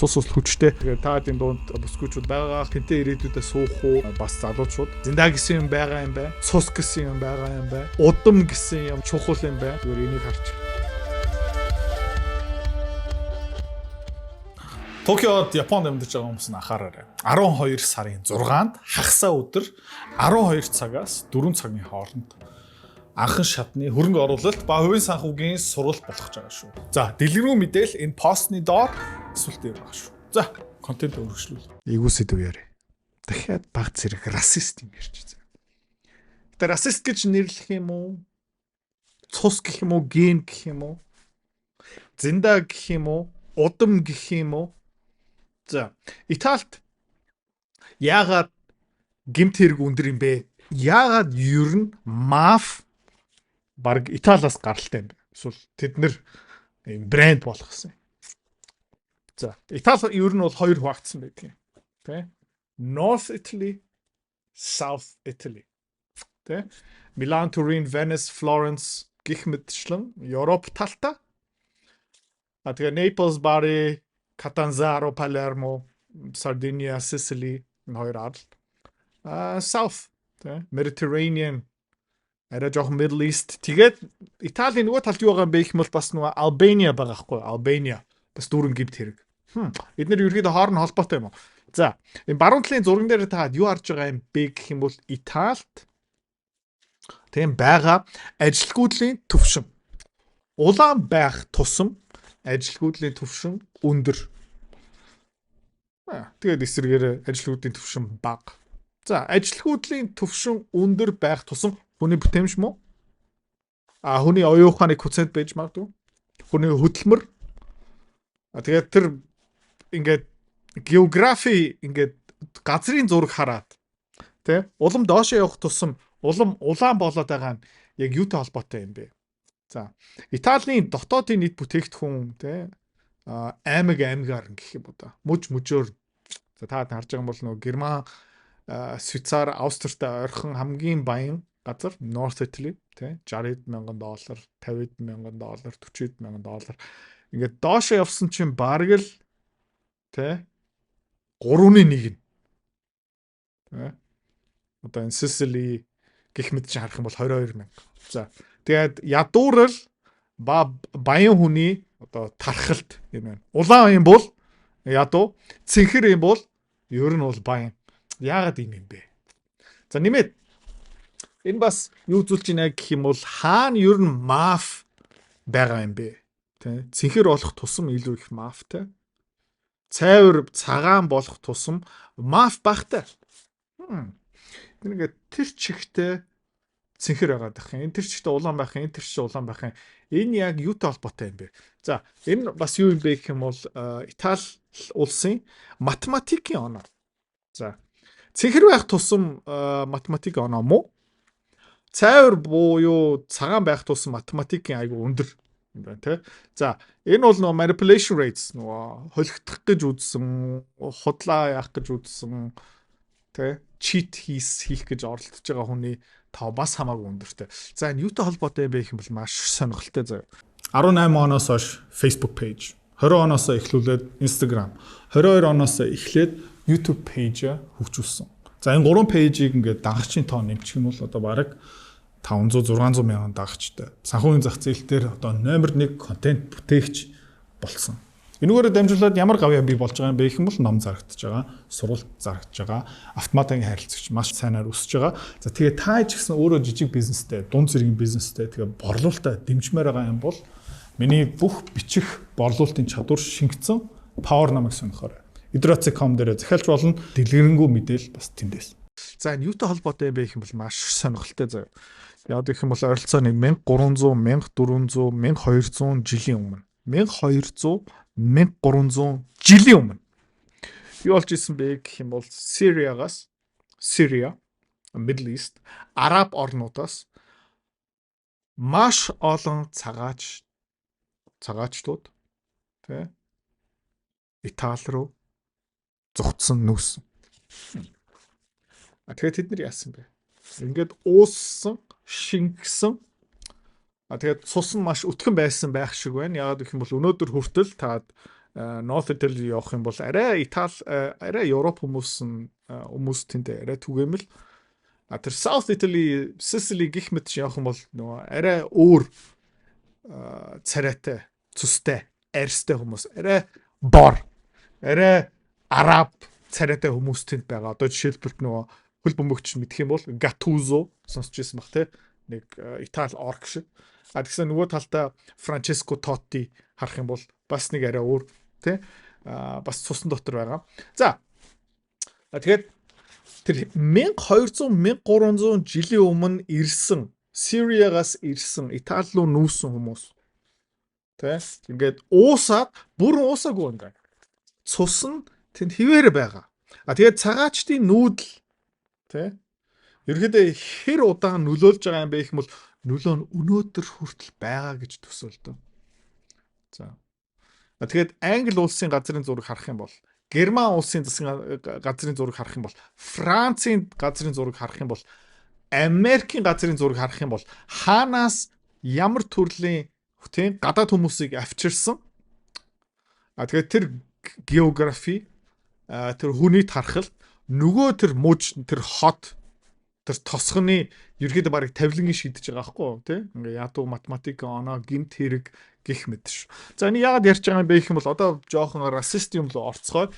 Цус ус хүчтэй. Тэгээд та хэдийн дунд бүсгүүчүүд байгаа. Тэнтэй ирээдүйдээ суух уу бас залуучууд. Зинда гэсэн юм байгаа юм байна. Цус гэсэн юм байгаа юм байна. Удам гэсэн юм чухал юм байна. Зүгээр энийг харч. Токиод Японд амьдарч байгаа хүмүүс нь анхаараарай. 12 сарын 6-нд хагасаа өдөр 12 цагаас 4 цагийн хооронд анхан шатны хөрөнгө оруулалт ба хувийн санхүүгийн сургалт болох гэж байгаа шүү. За, дэлгэрэнгүй мэдээлэл энэ постны доор эсвэл дээр байгаа шүү. За, контент өргөжлүүл. Эйгүү сэдв яриа. Дахиад баг зэрэг расист юм ярьж байгаа. Гэтэ расист гэж нэрлэх юм уу? Цус гэх юм уу? Ген гэх юм уу? Зинда гэх юм уу? Удам гэх юм уу? За, Италид яагаад гэмт хэрэг өндөр юм бэ? Яагаад ер нь маф баг Италиас гаралтай юм бэ? Эсвэл тэд нэр ийм брэнд болгосон юм. За, Итали ер нь бол хоёр хуваагдсан байдаг юм. Тэ? North Italy, South Italy. Тэ? Милан, Турин, Venice, Florence гэх мэтчлэн Европ талтай. А тэгээ Naples, Bari, Catanzaro, Palermo, Sardinia, Sicily энэ хоёр арал. А South тэ Mediterranean арай жоохон Middle East. Тэгээд Италийн нөгөө талд юу байгаа юм бэ гэх юм бол бас нөгөө Albania байгаа хгүй. Albania бас дүүрэн гэмт хэрэг. Эднэр ерөөхдөө хооронд холбоотой юм уу? За, энэ баруун талын зурган дээр та юу харж байгаа юм бэ гэх юм бол Италид тийм байгаа ажилгүйдлийн төвшин. Улаан байх тусам ажилгүйдлийн төвшин өндөр. Тэгээд эсрэгээр ажилгүйдлийн төвшин бага. За, ажилгүйдлийн төвшин өндөр байх тусам хүний бүтээмж муу. А хүний оюун ухааны коэффициент байж магадгүй. Хүний хөдөлмөр. А тэгээд тэр ингээд географи ингээд газрын зураг хараад тэ улам доошоо явах тусам улам улаан болоод байгаа нь яг юутай холбоотой юм бэ? За, Италийн дотоодын нийт бүтээгдэхүүн тэ аймаг аймгаар гэх юм уу да. Мөж мөжөөр. За, та харж байгаа юм бол нөгөө Герман, Швейцар, Австртай ойрхон хамгийн баян газар North Italy тий 60 мянган доллар, 50 мянган доллар, 40 мянган доллар. Ингээд доошоо явсан чинь бараг л тий 3-ны 1 нь. Тий. Одоо энэ Sicily гэх мэт чинь харах юм бол 22 мянга. За, тэгээд ядуурл ба баян хүний одоо тархалт юм байна. Улаан юм бол ядуу, цэнхэр юм бол ер нь бол баян. Яагаад ийм юм бэ? За, нэмээд энэ бас юу зүйлж байна гэх юм бол хаана ер нь маф байгаа юм бэ? Тэ? Цэнхэр болох тусам илүү их мафтай. Цайвар цагаан болох тусам маф багтай. Ингээд тэр чигтээ цэнхэр байгаад байх юм. Энэ тэр чигтээ улаан байх юм, энэ тэр чигтээ улаан байх юм. Энэ яг юутай холбоотой юм бэ? За, энэ бас юу юм бэ гэх юм бол Итали улсын математикийн оноо. За, цэнхэр байх тусам математик оноо муу. Цайвар буюу цагаан байх тусам математикийн айгу өндөр юм байна те. За, энэ бол нөгөө manipulation rates нөгөө холигдох гэж үзсэн, худлаа яах гэж үзсэн те, cheat хийх гэж оролдож байгаа хүний тоо бас хамаагүй өндөртэй. За, энэ юутай холбоотой юм бэ гэх юм бол маш сонирхолтой заяа. 18 оноос хойш Facebook page, 20 оноос эхлүүлээд Instagram, 22 оноос эхлээд YouTube page хөгжүүлсэн. За, энэ гурван page ийг ингээд дагагчийн тоо нэмчих юм бол одоо бараг 500 600 мянган дагагчтай. Санхүүгийн зах зээл дээр одоо номер 1 контент бүтээгч болсон. Энүүгээрээ дамжуулаад ямар гавьяа бий болж байгаа юм бэ гэх юм бол ном зарагдаж байгаа, сургалт зарагдаж байгаа, автоматын харилцагч маш сайнаар өсөж байгаа. За, тэгээ та ч гэсэн өөрөө жижиг бизнестэй, дунд зэргийн бизнестэй, тэгээ борлуулалтаа дэмжмээр байгаа юм бол миний бүх бичих борлуулалтын чадвар шингэсэн Power намыг сонирхоорой. Idrozi.com дээр захиалж болно. Дэлгэрэнгүй мэдээлэл бас тэндээс. За, энэ юутай холбоотой юм бэ гэх юм бол маш сонирхолтой заяа. Яг гэх юм бол ойролцоогоо 1300, 1400, 1200 жилийн өмнө. 1200, 1300 жилийн өмнө. Юу болж исэн бэ гэх юм бол Сириагаас, Сирия, Middle East, Араб орнуудаас маш олон цагаачтууд тий Итали руу зугтсан, нүүсэн. А тэгээд тэд нар яасан бэ? Ингээд ууссан, шингэсэн. А тэгээд цус нь маш өтгөн байсан байх шиг байна. Яагаад гэх юм бол өнөөдөр хүртэл таад North Italy явах юм бол арай Итали, арай Европ хүмүүс нь хүмүүс тэнд арай түгээмэл. А тэр South Italy, Sicily гэх мэт явах юм бол нөгөө арай өөр царайтай, цустай, арьстай хүмүүс, арай бор, арай араб царайтай хүмүүс тэнд байгаа. Одоо жишээлбэл нөгөө хөл бөмбөгч мэдэх юм бол Gattuso сонсч ирсэн бах те. Нэг Итали орк шиг. А тэгсэн нөгөө талдаа Франческо Тотти харах юм бол бас нэг арай өөр те. Бас цусан дотор байгаа. За. Тэгэхээр тэр 1200 1300 жилийн өмнө ирсэн Сириагаас ирсэн Итали руу нүүсэн хүмүүс тэ ингээд уусаад бүрэн уусаагүй ингээд цус нь тэнд хിവэр байгаа. А тэгээд цагаачдын нүүдэл тэ ерөөдөө хэр удаан нөлөөлж байгаа юм бэ гэх юм бол нөлөө нь өнөөдөр хүртэл байгаа гэж төсөөлдөг. За. Тэгээд Англи улсын газрын зураг харах юм бол, Герман улсын засгийн газрын зураг харах юм бол, Францын газрын зураг харах юм бол, Америкийн газрын зураг харах юм бол хаанаас ямар төрлийн тийм гадаад хүмүүсийг авчирсан. А тэгээд тэр географи, тэр хүний тархалт, нөгөө тэр муж, тэр хот, тэр тосгоны ерөөдөө барыг тавилангийн шийдэж байгаа байхгүй юу тий? Ингээ ядуу математик оноо гинт хэрэг гих мэт ш. За энэ яагаад ярьж байгаа юм бэ гэх юм бол одоо жоохон расист юм л орцгоод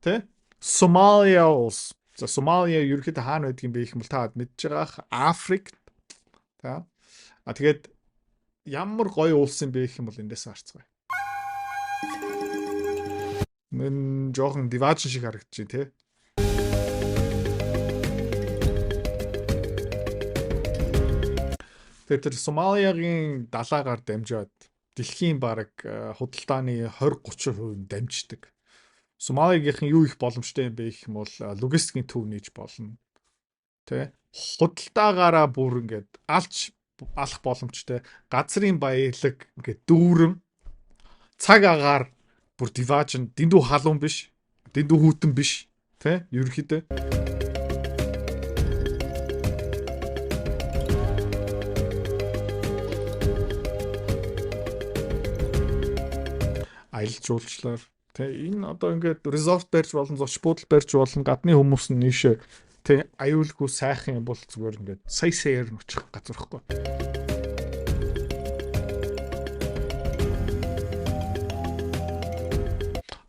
тий? Сомалиа улс. За Сомалиа ерөөдөө хаана байдаг юм бэ гэх юм бол та мэдж байгаа Африк та. А тэгээд ямар гоё улс юм бэ гэх юм бол эндээс харцгаая. Энэ жоохон диваажин шиг харагдчих тий. Тэгээд тэр Сомалиагийн далаагаар дамжаад дэлхийн бараг худалдааны 20 30% дамждаг. Сомалиагийнхан юу их боломжтой юм бэ гэх юм бол логистикийн төв нээж болно. Тэ? Худалдаагаараа бүр ингээд алж алах боломжтой. Газрын баялаг ингээд дүүрэн цаг агаар бүр диваажин дэндүү халуун биш, дэндүү хүйтэн биш, тэ? Ерөнхийдөө аялал жуулчлалаар тэ энэ одоо ингээд резорт барьж болно, зоч буудал барьж болно, гадны хүмүүс нь нийшээ тэ аюулгүй сайхан юм бол зүгээр ингээд сая саяар нь очих газар ихгүй.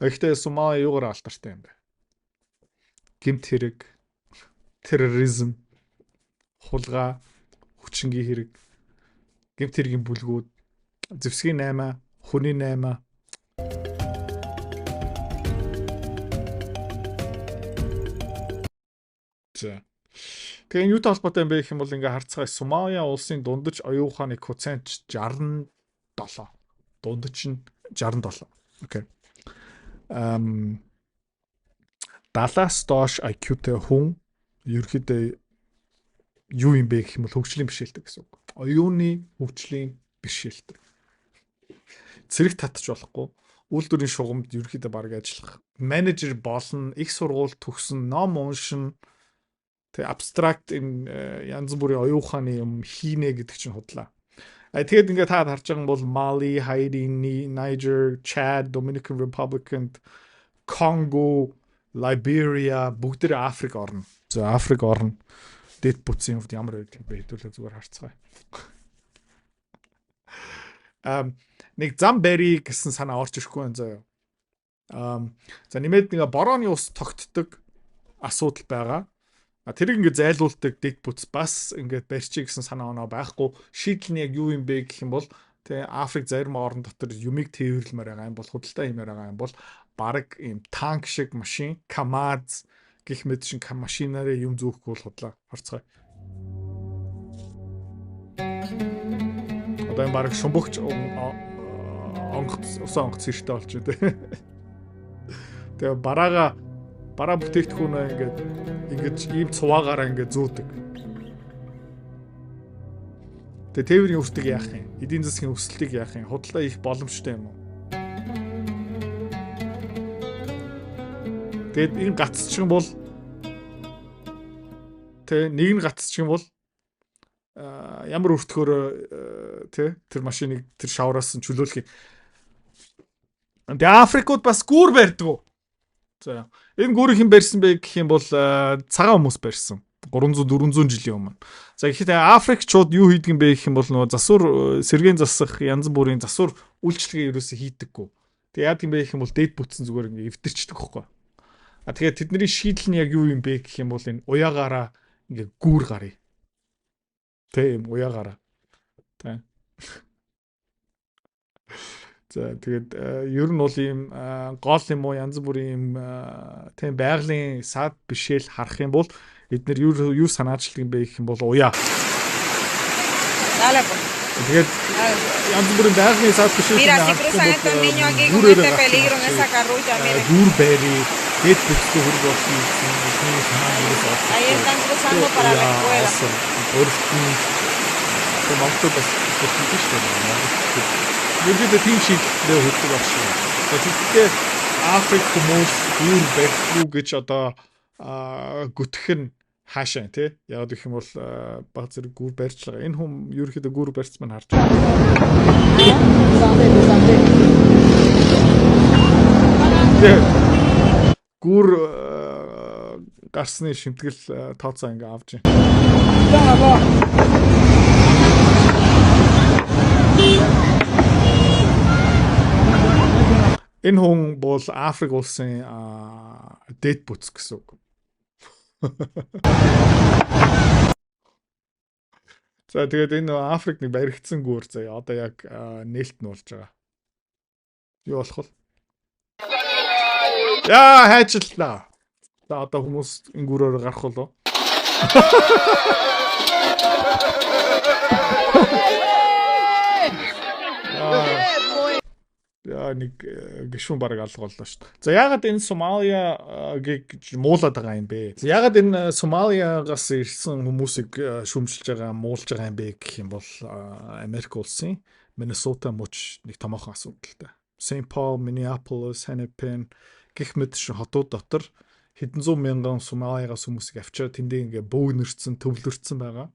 Гэхдээ Сомали юугаар алдартай юм бэ? Гэмт хэрэг, терроризм, хулгай, хүчингийн хэрэг, гэмт хэргийн бүлгүүд, зэвсгийн 8, хүний 8. За. Тэгээ энэ юутай холбоотой юм бэ гэх юм бол ингээ харцгаая Сомалиа улсын дундаж оюун ухааны коэффициент 67. Дундаж нь 67. Окей. 70-аас доош IQ-тэй хүн ерөөхдөө юу юм бэ гэх юм бол хөгжлийн бэрхшээлтэй гэсэн үг. Оюуны хөгжлийн бэрхшээлтэй. Цэрэг татчих болохгүй. Үйлдвэрийн шугамд ерөөхдөө бараг ажиллах. Менежер болно, их сургууль төгсөн, ном уншина. Тэг абстракт энэ янз бүрийн оюун ухааны юм хийнэ гэдэг чинь худлаа. Тэгээд ингээд та харж байгаа юм бол Мали, Haiti, Niger, Chad, Dominican Republic, Congo, Liberia бүгд тэр Африк орно. За Африк орно. Дэд бүтцийн хувьд ямар байдаг бэ хэдүүлээ зүгээр харцгаая. Нэг зам барь гэсэн санаа орж ирэхгүй байна заяа. За нэмээд нэг борооны ус тогтдог асуудал байгаа. Тэрийг ингээд зайлуулдаг дэд бүтц бас ингээд барьчих гэсэн санаа оноо байхгүй. Шийдэл нь яг юу юм бэ гэх юм бол тэ Африк зарим орн дотор юмыг тээвэрлэмээр байгаа юм бол худалдаа хиймээр байгаа юм бол бараг ийм танк шиг машин, КАМАЗ гэх мэт шиг машинаараа юм зөөхгүй бол худлаа. Харцгаая. Одоо энэ бараг шумбөгч онгоц усан онгоц хэрэгтэй болж байна. Тэгээ бараага бараа бүтээгдэхүүнээ ингээд ингэж ийм цуваагаараа ингээд зөөдөг. Тэгээ тээврийн өртөг яах юм? Эдийн засгийн өсөлтийг яах юм? Худалдаа хийх боломжтой юм уу? Тэгээд энэ гацчих юм бол тэ нэг нь гацчих юм бол ямар өртгөөр тэ тэр машиныг тэр шавраас нь чөлөөлөх юм. Тэгээ Африкууд бас гүүр барьдаг. За энэ гүүрийг хэн барьсан бэ гэх юм бол цагаан хүмүүс барьсан. 300 400 жилийн өмнө. За гэхдээ Африкчууд юу хийдэг юм бэ гэх юм бол нөгөө засвар сэргээн засах янз бүрийн засвар үйлчилгээ ерөөсөө хийдэггүй. Тэгээ яадаг юм бэ гэх юм бол дээд бүтсэн зүгээр ингээ эвдэрчдэг хөхгүй. А тэгээд тэдний шийдэл нь яг юу юм бэ гэх юм бол энэ уяагаараа ингээ гүүр гарыг. Тэ юм уяагаараа. Тэ. За тэгээд ер нь бол ийм гол юм уу янз бүрийн юм тийм байгалийн сад бишээл харах юм бол эднэр юу санаачилдаг юм бэ гэх юм бол уяа. Тэгээд янз бүрийн байгалийн сад бишээл гүүр байрыг дээд бүтцтэй хөрөг болсон гэсэн эдний санаа юус олсон. Өөрөлдөн Монголд бас бүртгэж шүү дээ. Монголд ерөнхийдөө тийм шийдлээ хүрдэг баг шүү. За тэгэхдээ Африк хүмүүс гүүр барьдгүй гэж одоо гүтэх нь хаашаа тий? Яг гэх юм бол баг зэрэг гүүр барьж байгаа. Энэ хүн ерөнхийдөө гүүр барьц маань харж байгаа. Гүүр гарсны шимтгэл тооцоо ингээ авч байна. Энэ хүн бол Африк улсын дээд бүц гэсэн үг. За тэгээд энэ Африк нэг баригдсан гүүр заяа. Одоо яг нээлт нь болж байгаа. Юу болох вэ? Яа хайчлаа. За одоо хүмүүс энэ гүүрээр гарах болов. Яа нэг гишүүн бараг алга боллоо шүү дээ. За яагаад энэ Сомалиагийг муулаад байгаа юм бэ? За яагаад энэ Сомалиагаас ирсэн хүмүүсийг шүүмжилж байгаа, муулж байгаа юм бэ гэх юм бол Америк улсын Миннесота муж нэг томоохон асуудалтай. St. Paul, Minneapolis, Hennepin гэх мэт шин хотууд дотор хэдэн зуун мянган Сомалиагаас хүмүүсийг авчираад тэндээ ингээ бөөгнөрцөн, төвлөрцөн байгаа.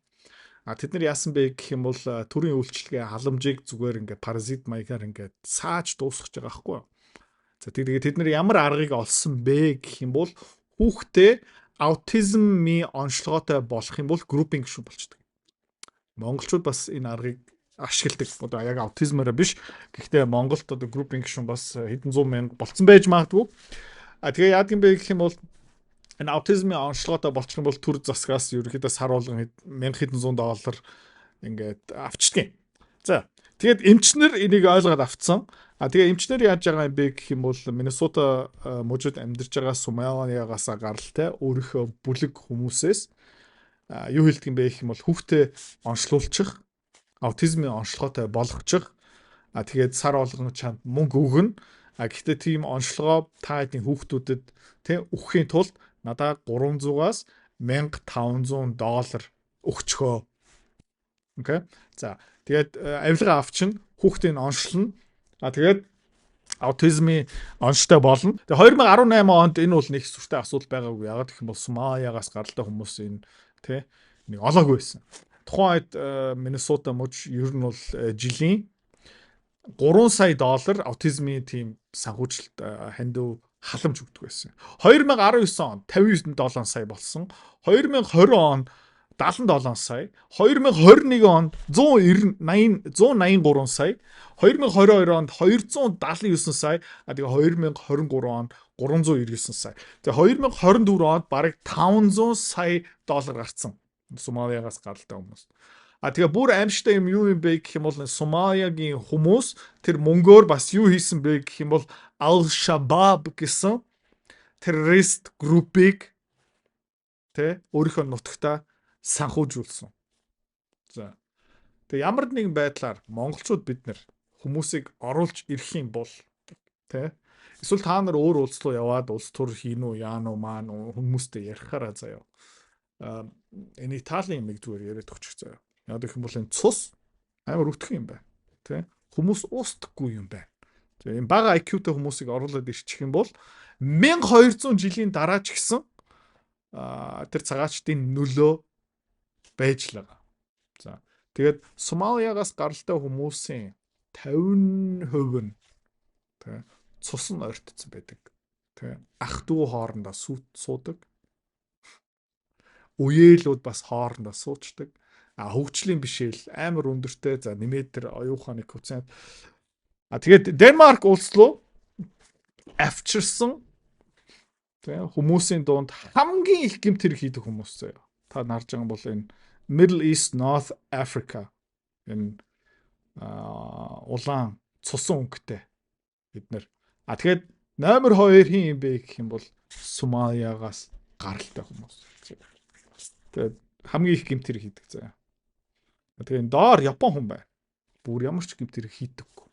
А тэд нар яасан бэ гэх юм бол төрийн үйлчилгээ халамжийг зүгээр ингээ паразит маягаар ингээ сааж дуусгаж байгаа байхгүй. За тэгээд тэд нар ямар аргыг олсон бэ гэх юм бол хүүхдээ аутизмын онцлогоотой болох юм бол группинг гишүүн болчдөг. Монголчууд бас энэ аргыг ашигладаг. Одоо яг аутизмаараа биш. Гэхдээ Монголд одоо группинг гишүүн бас хэдэн зуун мянга болцсон байж магадгүй. А тэгээ яадаг юм бэ гэх юм бол энэ аутизмын онцлогоотой болчих юм бол төр засгаас ерөнхийдөө сар болгон $1100 ингээд авчдаг юм. За тэгээд эмчнэр энийг ойлгоод авцсан. А тэгээ эмчнэр яаж байгаа юм бэ гэх юм бол Миннесота мужид амьдарч байгаа Сомалиагаас гаралтай өөрийнхөө бүлэг хүмүүсээс юу хэлдэг юм бэ гэх юм бол хүүхдээ онцлуулчих, аутизмын онцлогоотой болгочих. А тэгээд сар болгон чамд мөнгө өгнө. А гэхдээ тийм онцлогоо та хэдийн хүүхдүүдэд тэ өгөхийн тулд надаа 300-аас $1500 өгчхөө. Окей. За тэгээд авилга авчин хүүхдийн онцлно. А тэгээд аутизмын онцтой болно. Тэгээд 2018 онд энэ бол нэг сүртэй асуудал байгаагүй. Яагаад гэх юм бол Сомалиагаас гаралтай хүмүүс энэ тэ нэг олоогүй байсан. Тухайн үед Миннесота муж ер нь бол жилийн $3 сая аутизмын тийм санхүүжилт хандив халамж өгдөг байсан. 2019 он 57 сая болсон. 2020 он 77 сая, 2021 онд 183 сая, 2022 онд 279 сая, а тэгээ 2023 онд 399 сая. Тэгээ 2024 онд бараг 500 сая доллар гарцсан. Сомалиагаас гаралтай хүмүүс. А тэгээ бүр аимшигтай юм юу юм бэ гэх юм бол Сомалиагийн хүмүүс тэр мөнгөөр бас юу хийсэн бэ гэх юм бол Al-Shabaab гэсэн террорист группийг тэ өөрийнхөө нутагтаа санхүүжүүлсэн. За. Тэгээ ямар нэгэн байдлаар монголчууд бид нэр хүмүүсийг оруулж ирэх юм бол тэ эсвэл та нар өөр улс руу яваад улс төр хийн үү яана уу маан уу хүмүүстэй ярихаараа заяа. Энэ Италийн юмыг зүгээр яриад өгчих заяа. Яг гэх юм бол энэ цус амар өтөх юм байна. Тэ? Хүмүүс уустдаггүй юм байна. Тэгээ энэ бага IQ-тэй хүмүүсийг оруулаад ирчих юм бол 1200 жилийн дараа ч гэсэн тэр цагаачдын нөлөө байж л байгаа. За тэгээд Сомалиагаас гаралтай хүмүүсийн 50% нь тэ Цус нь ойртцсон байдаг. Тэ, ах дүү хоорондоо суудаг. Үеэлүүд бас хоорондоо суучдаг. А хөгжлийн бишээл амар өндөртэй. За, нэмээд тэр оюун ухааны коэффициент. А тэгээд Денмарк улс руу авчирсан, тийм, хүмүүсийн дунд хамгийн их гэмт хэрэг хийдэг хүмүүс заяа. Та харж байгаа бол энэ Middle East, North Africa, энэ улаан цусан өнгөтэй бид нар. А тэгээд номер 2 хэн юм бэ гэх юм бол Сомалиагаас гаралтай хүмүүс. Тэгээд хамгийн их гэмт хэрэг хийдэг заяа. Тэгээ энэ доор Япон хүн байна. Бүр ямар ч гэмт хэрэг хийдэггүй.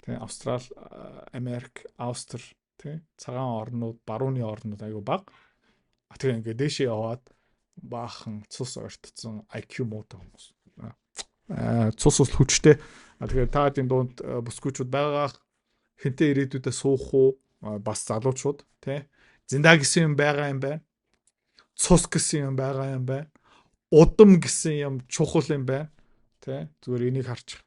Тэ, Австрал, Америк, Австри, тэ, цагаан орнууд, барууны орнууд айгүй бага. А тэгээ ингээд дээшээ яваад баахан цус ойртсон, IQ муутай хүмүүс. Аа, цус ус хүчтэй. А тэгэхээр та бүхэн дунд бүсгүйчүүд байгаа, хэнтэй ирээдүйдээ суух уу, бас залуучууд, тий, зинда гэсэн юм байгаа юм байна. Цус гэсэн юм байгаа юм байна. Удам гэсэн юм чухал юм байна. Тэ, зүгээр энийг харчих.